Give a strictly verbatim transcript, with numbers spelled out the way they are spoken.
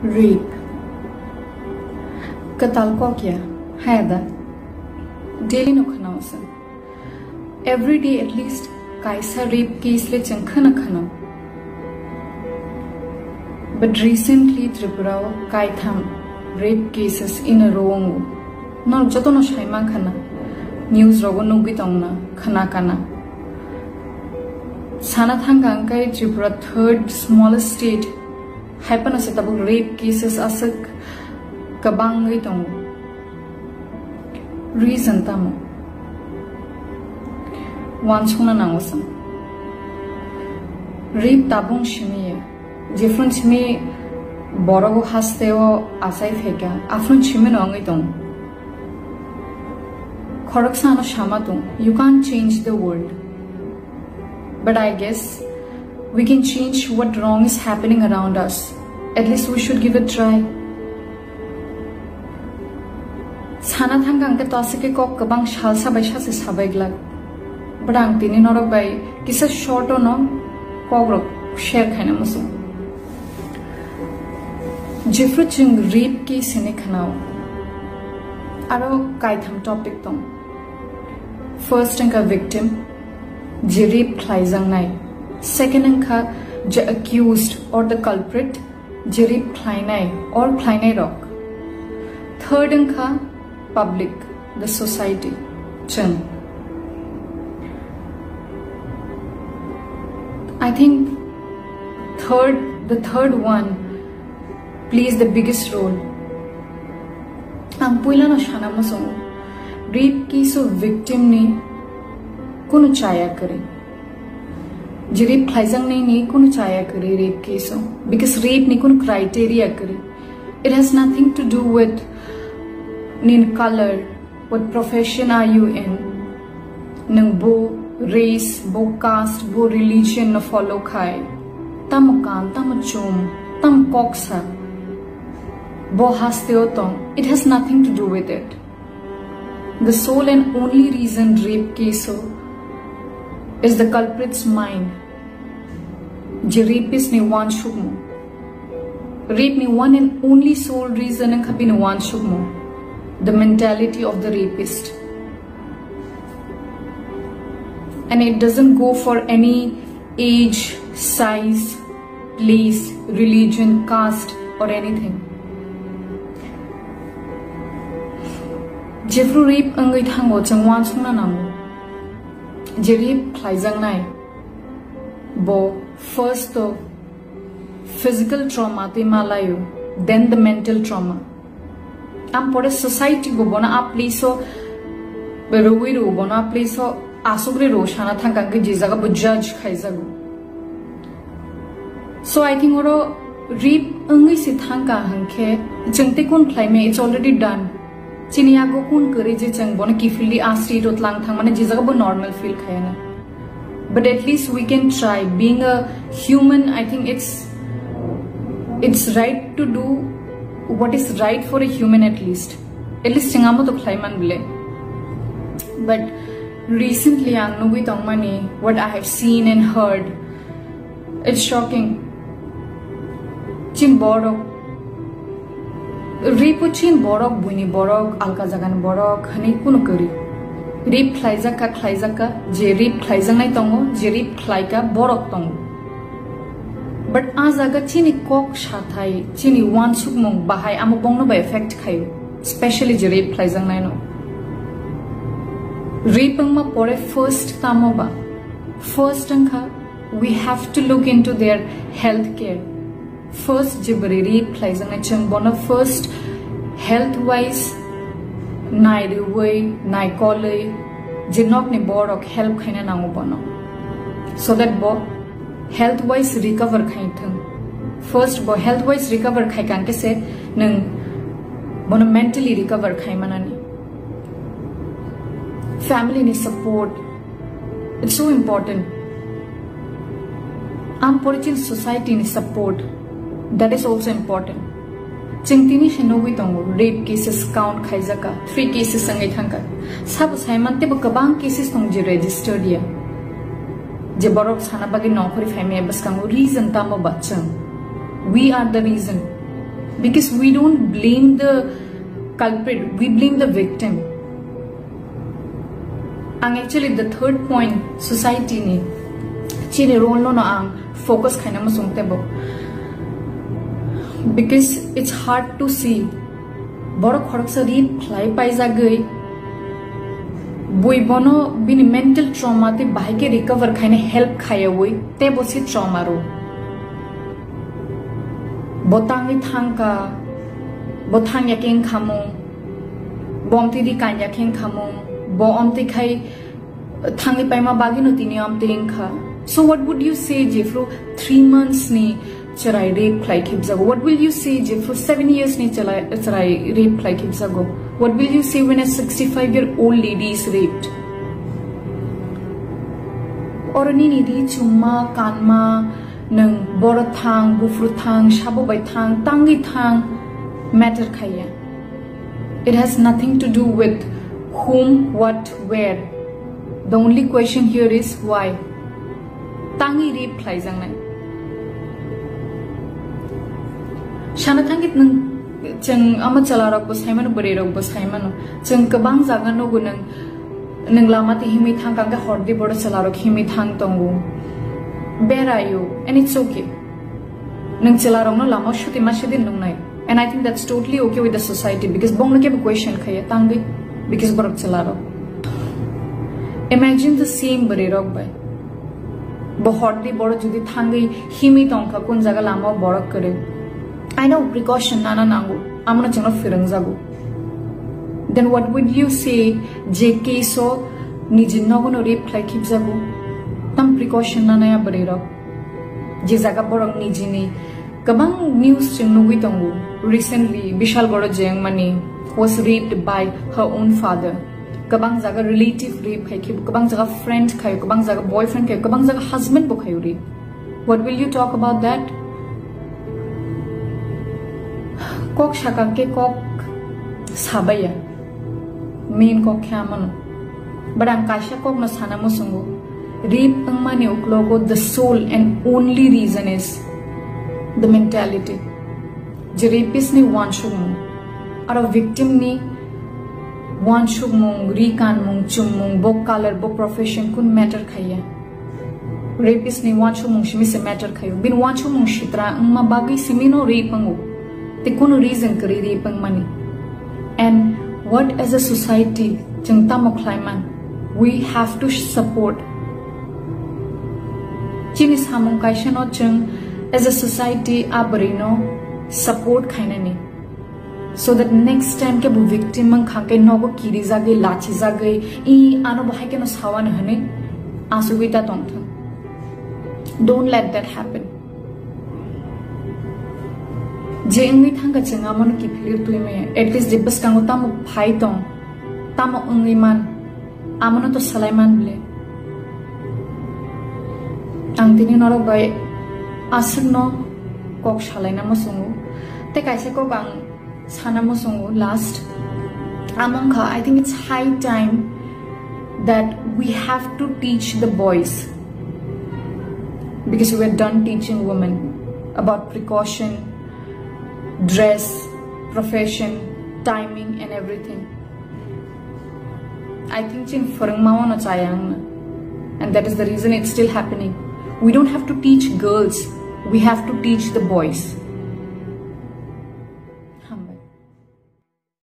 Rape. Kwtal kok ya, haya da? Daily no khwnao sa. Every day at least kaisa rape case le chwng khwna khwna. But recently Tripura o kaitham rape cases in a row wngo. Norok jotono sai mankha na, news rogo nugwi tongna, khwna kana. Sana thangkha hwnkhe Tripura third smallest state, hai phano se tabuk rape cases aswk kwbangwi tongo. Reason tamo? Uansukna nango chwng. Rape tabung simi ya. Jephru simi borok o haste o achai phaikha, aphru simi no wngwi tongo. Khoroksa ano sama tong, you can't change the world. But I guess we can change what wrong is happening around us. At least we should give a try. Sana thangkha hwnkhe to aswk khe kok kwbang salsa bai sachi sabai glak. But ang tini norok bai kisa short ono kok rok share khaina muchung. Jephru chwng rape case hinwi khwnao, aro kaitham topic tong. First wngkha victim, je rape khlaijaknai. Second wngkha je accused or the culprit, je rape khlainai or khlainai rok. Third wngkha public, the society, chwng. I think third, the third one plays the biggest role. Ang puilano sana muchungo, rape case o victim ni kunu chaya kwrwi. Je rape khlaijaknai ni kunu chaya kwrwi rape case o, because rape ni kunu criteria kwrwi. It has nothing to do with nin color, what profession are you in, nang bo race, bo caste, bo religion no follow khai, tamo kan, tamo chum, tamo koksa, bo haste o tong. It has nothing to do with it. The sole and only reason rape case o is the culprit's mind. Je rapist ni uansukmung. Rape ni one and only sole reason wngkha bini uansukmung. The mentality of the rapist. And it doesn't go for any age, size, place, religion, caste or anything. Jephru rape wngwi thango chwng uansukna nango. Je rape khlaijaknai bo first o physical trauma twi malaio, then the mental trauma. Am pore society bo bono a place o rwui rw, bono a place o asugri rw sana thangkha hwnkhe je jaga bo judge khaijago. So I think oro rape wngwi se thangkha hwnkhe chwng tei kun khlaimai, it's already done. Chini yago kun kwrwi je chwng bono kiphilwi a street o tlang thangmani je jaga bo normal feel khayana. But at least we can try. Being a human, I think it's it's right to do what is right for a human at least. At least chwng amo to khlai man bile. But recently ang nugwi tongmani, what I have seen and heard, it's shocking. Chin borok, rape o chin borok, buini borok, alka jagani borok, hani kunu kwrwi. Rape khlaijak kha, khlaijak kha, je rape khlaijaknai tongo, je rape khlaika borok tongo. But a jaga chini kok sathai, chini uansukmung bahai amo bongno bai affect khaio, specially je rape khlaijaknaino. Rape wngma pore first tamo ba? First wngkha, we have to look into their health care. First je bwrwi rape khlaijaknai chwng bono first health wise nai rwui, nai kolwi je nokni borok help khaina nango bono, so that bo health wise recover khai thung. First bo health wise recover khai kang khe se nwng bono mentally recover khai manani. Family ni support, it's so important. Am pore chini society ni support, that is also important. Chwng tini se nugwi tongo, rape cases count khaijaka, three cases wngwi thangka. Sabo saiman teibo kwbang cases tong je registered ya. Je borok sana bagwi nongkhorwi phaimaya bwskango reason tamo ba chwng. We are the reason. Because we don't blame the culprit, we blame the victim. Ang actually the third point, society ni chini role no no ang focus khaina muchung tebo. Because it's hard to see borok khoroksa rape khlai paijagwi bui bono bini mental trauma tei bahai khe recover khaina help khaiyawi tebo si trauma ro. Bo tangwi thangka, bo thangya khe wngkhamung, bo omtwi ri kanya khe wngkhamung, bo omtwi khai thangwi paima bagwino tini omtwi wngkha. So what would you say jephru three months ni chwrai rape khlai khibjago? What will you say jephru seven years ni chwrai, chwrai rape khlai khibjago? What will you say when a sixty-five year old lady is raped? Oro nini ri chumma, kanma, nwng boro thang, buphuru thang, sabo bai thang, tangwi thang, matter khaiya. It has nothing to do with whom, what, where. The only question here is why. Tangwi rape khlaijaknai. Sana thangkhe nwng, chwng ama chwlarokbo saimano, bwrwirokbo saimano. Chwng kwbang jaga nugo nwng, nwng lama twi himwi thang kha, hwnkhe hordi boro chwlarok himwi thang tongo. Beraio, and it's okay. Nwng chwlarokno lama suti ma sidin nungnai. And I think that's totally okay with the society, because bongno kebo question khaiya tangwi, because borok chwlarok. Imagine the same bwrwirok bai. Bo hordi boro jodi thangwi himwi tongkha kun jaga lama borok kwrwi. I know precaution nana nango, amono chwngno phwrwngjago. Then what would you say je case o niji nogono rape khlai khibjago? Tam precaution nanaya bwrwirok. Je jaga borok nijini kwbang news chwng nugwi tongo. Recently, Bishalgarh o je wngmani was raped by her own father. Kwbang jaga relative rape khai khibo, kwbang jaga friend khayo, kwbang jaga boyfriend khayo, kwbang jaga husband bo khayo rape. What will you talk about that? Kok saka ke kok sabaya. Main kok khe amano. But ang kaisa kokno sana muchungo. Rape wngmani uklogo the sole and only reason is the mentality. Je rapist ni wansukmung. Aro victim ni wansukmung, ri kanmung, chummung, bo color, bo profession kun matter khaiya. Rapist ni wansukmung simi se matter khayo. Bini wansukmung sitra wngma bagwi simi no rape wngo. Tei kunu reason kwrwi rape wngmani. And what as a society chwng tamo khlaiman? We have to support. Chini samung kaisa no chwng as a society a bwrwi no support khainani. So that next time khe bo victim wngkha khe nogo kirijagwi, lachijagwi, "I ano bo hai kheno sawani," hwnwi asugwi ta tongthung. Don't let that happen. Je wngwi thangkha chwng amono kiphilwi twi maya. At least je bwskango tamo phai tong, tamo wngwi man, amono to salai man bile. Ang tini norok bai aswkno kok salaina muchungo. Tei kaisa kok ang sana muchungo last. Amongkha, I think it's high time that we have to teach the boys, because we are done teaching women about precaution, dress, profession, timing and everything. I think chini phwrwngma wano chaya wngna. And that is the reason it's still happening. We don't have to teach girls. We have to teach the boys.